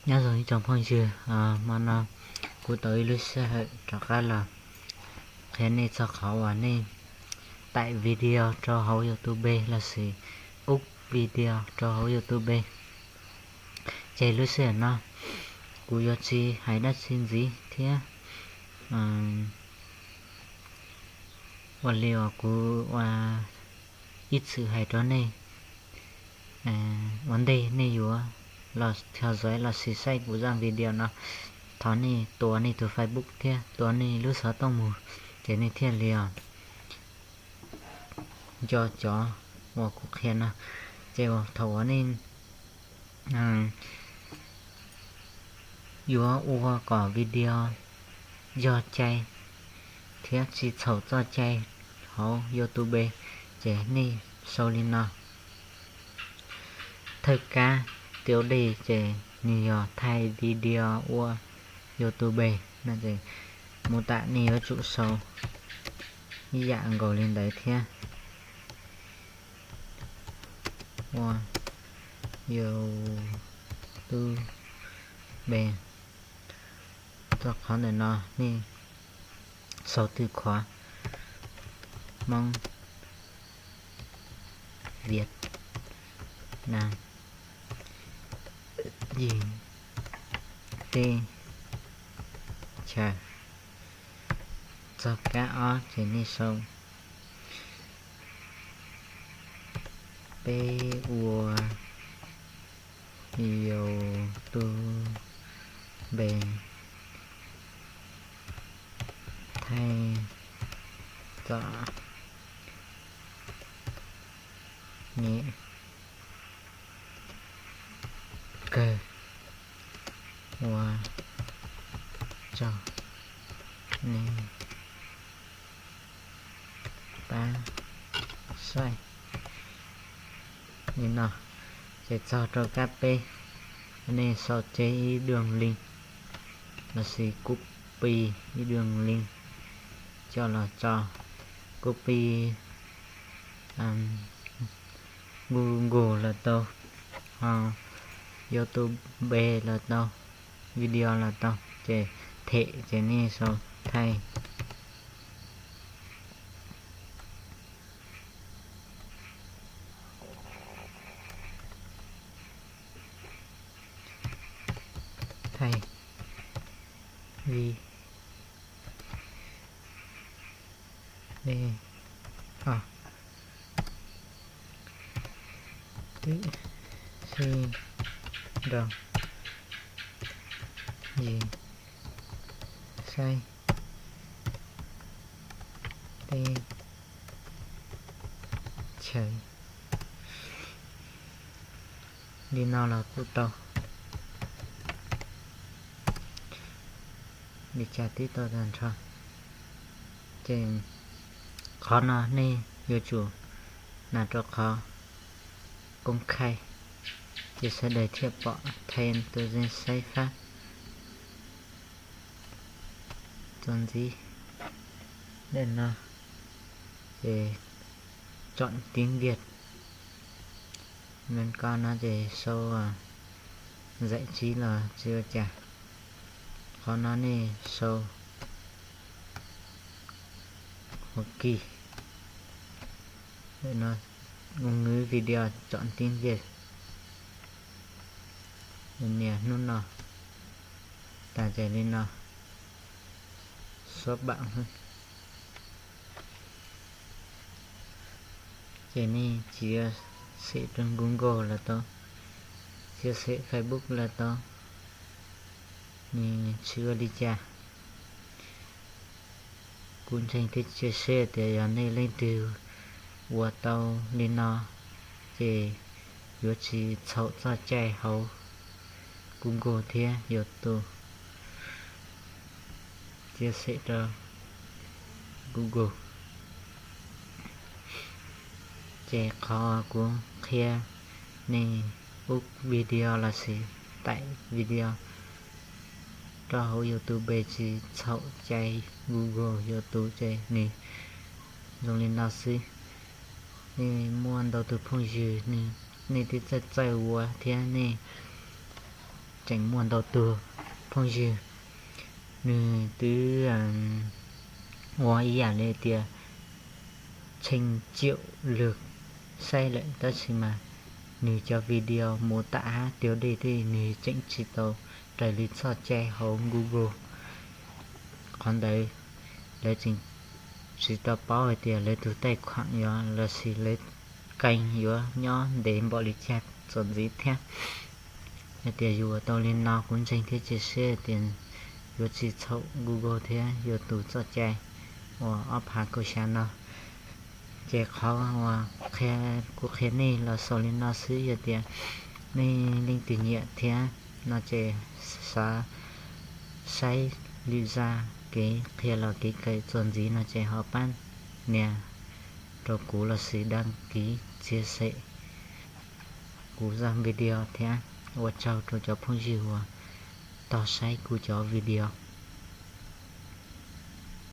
Nyob zoo ib tsoom phooj ywg, hmo no kuv tau ib lub sij hawm rov qab los qhia nej txog qhov uas nej taim video rau hauv YouTube lossis ub video rau hauv YouTube. Ces lub sij hawm no kuv yuav tsis hais dab tsi ntxiv thiab. Ua li uas kuv ua ib txwm hais rau nej ua ntej, nej yuav los theo dõi lossis saib kuv zaj video no, thov nej tua nej tus Facebook thiab tua nej lub xov tooj mus, ces nej thiaj li os nco cov uas kuv qhia no. Ces thaum uas nej yuav ua kom video yog cai thiab tsis txhaum txoj cai hauv YouTube, ces nej sau li no. Thawj kab tiav dej ces nws yog thaij video ua YouTube no, ces mus tam nej yuav tsum sau ib yam nkaus li ntawd thiab. Ua YouTube, rau qhov ntawm no nej sau twj khov Hmoob Viaj Nam Yig Teb Chaws. Txog kab ob ces nej sau peb ua YouTube thaij txom nyem kawg, ua tsaug nej pab saib. Li no, ces txog rau kab peb, nej sau tseg ib đường link lossis copy ib đường link coj los tso. Copy Google los tau, ho YouTube los tau, video los tau, ces them ces nej sau thaij, thaij vi de o, twb sib nrau yig saib teb chaws. Li no los kuj tau, li cas twb tau tag nrho. Ces qhov no nej yuav tsum nas rau qhov công khai, ces sawv daws thiaj pom, thay tôi danh sách phát. Txuas ntxiv ntawm no, ces chọn tiếng Việt. Mem ko no ces sau giải trí los tsis ua cas. Qhov no nej sau Hoa Kỳ. Ngôn ngữ video chọn tiếng Việt. Nias hnub no tas ces li no, số bạn. Ces nej chia sẻ rau Google los tau, chia sẻ Facebook los tau, nws tsis ua li cas. Kuv ntseeg thiab cia siab tias yog nej leej twg ua tau li no, ces yuav tsis txhaum txoj cai hauv Google thiab YouTube. Chia sẻ rau Google. Ces qhov kuv qhia nej ub video lossis taim video rau hauv YouTube tsis txhaum cai Google YouTube, ces nws zoo li no xwb. Nej muaj ntau tus phooj ywg, nej twb txawj txawj ua thiab nej tseem muaj ntau tug phooj ywg, nws twb ua ib yam li tias tsheej tsiaum lwg saib lawm, tab sis mas nws cov video mus tam hab tiag dej tej nws tseem tsis tau raws li txoj cai hauv Google. Qhov ntawd lawv tseem tsis tau paub hais tias lawv tus taij khuam yuav los sis lawv kênh yuav nyob ntev npaum li cas txuas ntxiv thiab. Yog tias yus ua tau li no kuv ntseeg thiab cia siab tias yuav tsis txhaum Google thiab yus tus txoj cai uas ob phav kaum xya no. Ces qhov uas kuv qhia nej los xaus li no xwb, yog tias nej leej twg nyiam thiab no ces xav saib lwm zaj kev qhia los kev kawm txuas ntxiv no ces ho pab nias rau kuv los sis đăng ký chia sẻ kuv zaj video thiab. Ua tsaug rau cov phooj ywg uas tau saib kuv cov video.